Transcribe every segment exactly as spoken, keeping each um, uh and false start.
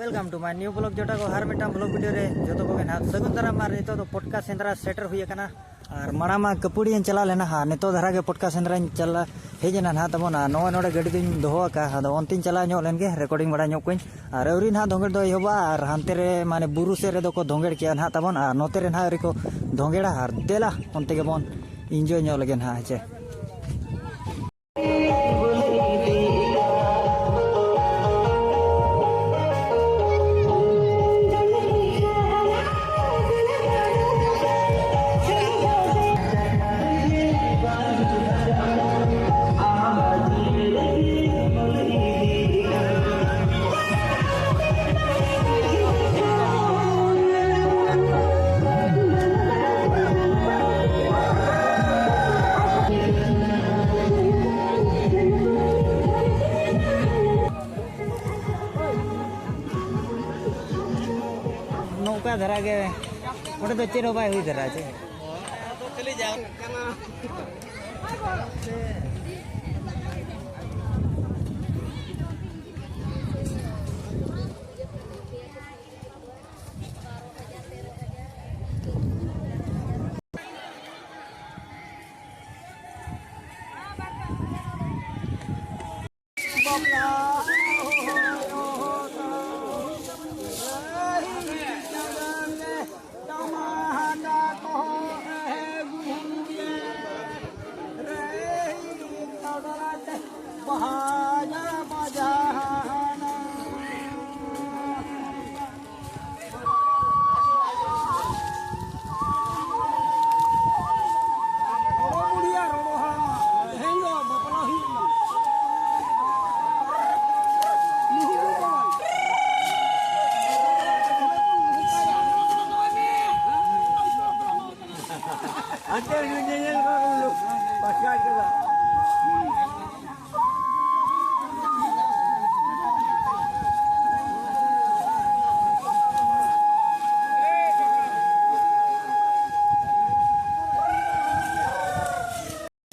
Welcome to my new vlog, ᱡᱚᱴᱟ ᱠᱚ᱾ ᱦᱟᱨ ᱢᱤᱫᱴᱟᱝ vlog video ᱨᱮ ᱡᱚᱛᱚ ᱠᱚᱜᱮ ᱱᱟᱦᱟᱜ ᱥᱟᱹᱜᱩᱱ ᱫᱟᱨᱟᱢ᱾ ᱟᱨ ᱱᱤᱛᱚᱜ ᱫᱚ ᱯᱚᱴᱠᱟ ᱥᱮᱸᱫᱽᱨᱟ ᱥᱮᱴᱮᱨ ᱦᱩᱭ ᱟᱠᱟᱱᱟ᱾ ᱟᱨ ᱢᱟᱲᱟᱝ ᱢᱟ ᱠᱟᱹᱯᱩᱲᱤᱭᱟᱹᱧ ᱪᱟᱞᱟᱣ ᱞᱮᱱᱟ, ᱟᱨ ᱱᱤᱛᱚᱜ ᱫᱷᱟᱨᱟ ᱜᱮ ᱯᱚᱴᱠᱟ ᱥᱮᱸᱫᱽᱨᱟᱧ ᱪᱟᱞᱟᱣ ᱦᱮᱡ ᱮᱱᱟ ᱱᱟᱦᱟᱜ ᱛᱟᱵᱚᱱ᱾ ᱟᱨ ᱱᱚᱜᱼᱚᱭ ᱱᱚᱰᱮ ᱜᱟᱹᱰᱤ ᱫᱚᱧ ᱫᱚᱦᱚ ᱟᱠᱟᱫᱼᱟ, ᱟᱫᱚ ᱚᱱᱛᱮᱧ ᱪᱟᱞᱟᱣ ᱧᱚᱜ ᱞᱮᱱ ᱜᱮ, recording ᱵᱟᱲᱟ ᱧᱚᱜ ᱠᱚᱣᱟᱹᱧ᱾ ᱟᱨ ᱟᱹᱣᱨᱤ ᱱᱟᱦᱟᱜ ᱫᱷᱚᱸᱜᱮᱲ ᱫᱚ ᱮᱦᱚᱵᱚᱜᱼᱟ, ᱟᱨ ᱦᱟᱱᱛᱮ ᱨᱮ ᱢᱟᱱᱮ ᱵᱩᱨᱩ ᱥᱮᱫ ᱨᱮᱫᱚ ᱠᱚ ᱫᱷᱚᱸᱜᱮᱲ ᱠᱮᱜᱼᱟ ᱱᱟᱦᱟᱜ ᱛᱟᱵᱚᱱ, ᱟᱨ ᱱᱚᱛᱮ ᱨᱮ ᱱᱟᱦᱟᱜ ᱟᱹᱣᱨᱤ ᱠᱚ ᱫᱷᱚᱸᱜᱮᱲᱟ᱾ ᱟᱨ ᱫᱮᱞᱟ ᱚᱱᱛᱮ ᱜᱮᱵᱚᱱ enjoy ᱧᱚᱜ ᱞᱮᱜᱮ ᱱᱟᱦᱟᱜ, ᱦᱮᱸ ᱪᱮ᱾ ᱱᱚᱝᱠᱟ ᱫᱷᱟᱨᱟ ᱜᱮ, ᱚᱸᱰᱮ ᱫᱚ ᱪᱮᱫ ᱦᱚᱸ ᱵᱟᱭ ᱦᱩᱭ ᱫᱷᱟᱨᱟ ᱪᱮ᱾ ᱦᱟᱱᱛᱮ ᱩᱱᱤ ᱧᱮᱧᱮᱞ ᱠᱚ ᱯᱟᱥᱠᱟ ᱠᱮᱫᱟ᱾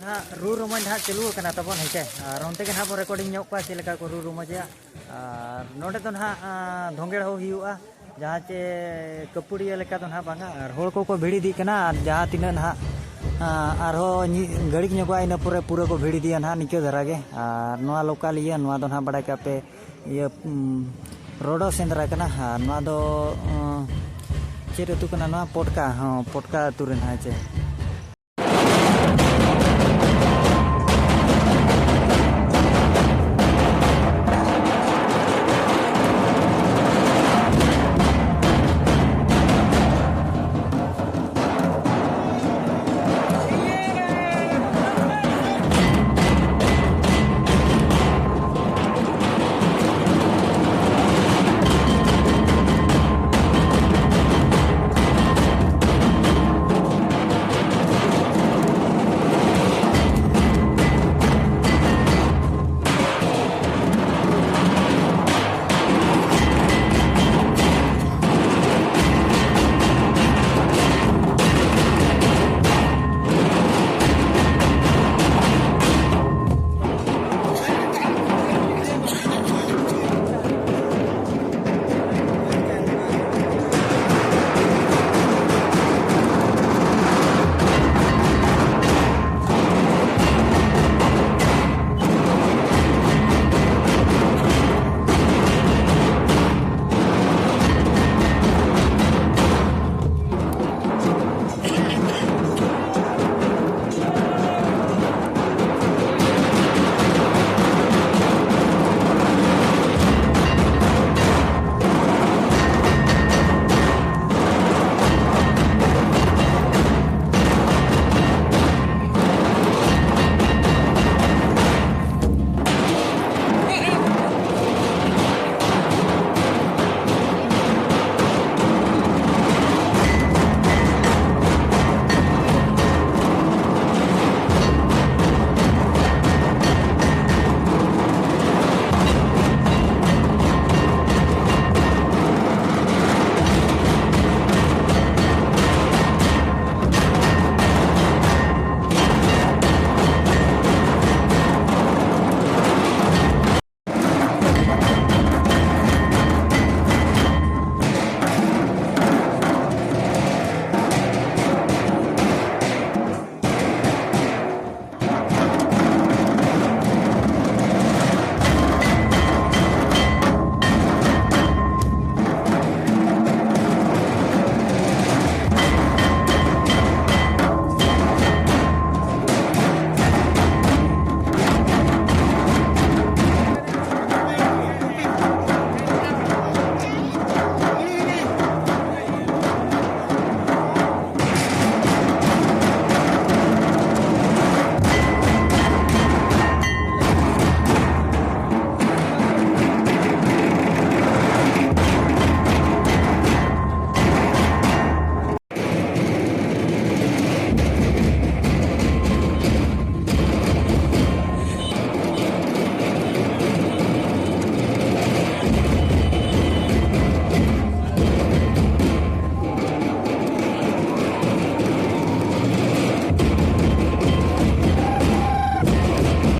ᱱᱟᱦᱟᱜ ᱨᱩ ᱨᱩᱢᱟᱹᱧ ᱱᱟᱦᱟᱜ ᱪᱟᱹᱞᱩ ᱟᱠᱟᱱᱟ ᱛᱟᱵᱚᱱ, ᱦᱮᱸ ᱪᱮ? ᱟᱨ ᱚᱱᱛᱮ ᱜᱮ ᱱᱟᱦᱟᱜ ᱵᱚᱱ recording ᱧᱚᱜ ᱠᱚᱣᱟ, ᱪᱮᱫ ᱞᱮᱠᱟ ᱠᱚ ᱨᱩ ᱨᱩᱢᱟᱹᱡᱮᱜᱼᱟ᱾ ᱟᱨ ᱱᱚᱰᱮ ᱫᱚ ᱱᱟᱦᱟᱜ ᱫᱷᱚᱸᱜᱮᱲ ᱦᱚᱸ ᱦᱩᱭᱩᱜᱼᱟ, ᱡᱟᱦᱟᱸ ᱪᱮ ᱠᱟᱹᱯᱩᱲᱤᱭᱟᱹ ᱞᱮᱠᱟ ᱫᱚ ᱱᱟᱦᱟᱜ ᱵᱟᱝᱟ᱾ ᱟᱨ ᱦᱚᱲ ᱠᱚᱠᱚ ᱵᱷᱤᱲ ᱤᱫᱤᱜ ᱠᱟᱱᱟ, ᱟᱨ ᱡᱟᱦᱟᱸ ᱛᱤᱱᱟᱹᱜ ᱱᱟᱦᱟᱜ ᱟᱨᱦᱚᱸ ᱜᱷᱟᱹᱲᱤᱠ ᱧᱚᱜᱚᱜᱼᱟ, ᱤᱱᱟᱹ ᱯᱚᱨᱮ ᱯᱩᱨᱟᱹ ᱠᱚ ᱵᱷᱤᱲ ᱤᱫᱤᱭᱟ ᱱᱟᱦᱟᱜ ᱱᱤᱝᱠᱟᱹ ᱫᱷᱟᱨᱟ ᱜᱮ᱾ ᱟᱨ ᱱᱚᱣᱟ ᱞᱳᱠᱟᱞ ᱤᱭᱟᱹ, ᱱᱚᱣᱟ ᱫᱚ ᱱᱟᱦᱟᱜ ᱵᱟᱲᱟᱭ ᱠᱟᱜ ᱯᱮ, ᱤᱭᱟᱹ ᱨᱚᱰᱚ ᱥᱮᱸᱫᱽᱨᱟ ᱠᱟᱱᱟ᱾ ᱟᱨ ᱱᱚᱣᱟ ᱫᱚ ᱪᱮᱫ ᱟᱹᱛᱩ ᱠᱟᱱᱟ ᱱᱚᱣᱟ? ᱯᱚᱴᱠᱟ, ᱦᱚᱸ, ᱯᱚᱴᱠᱟ ᱟᱹᱛᱩ ᱨᱮ ᱱᱟᱦᱟᱜ ᱪᱮ᱾